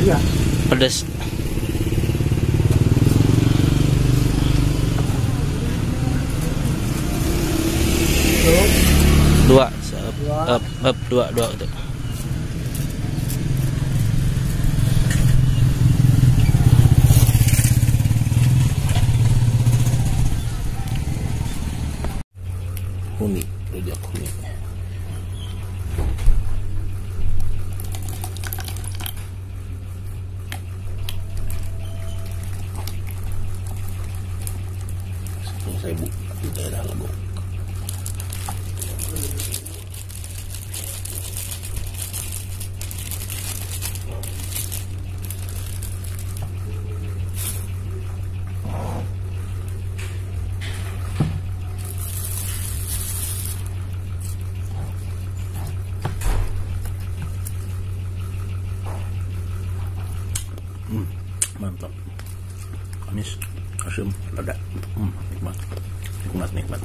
Iya. Pedas. Dua, up, up, dua, dua itu. Huni, rujak huni. Seribu di daerah Legok. Mantap, manis, asam, lada, nikmat, nikmat, nikmat.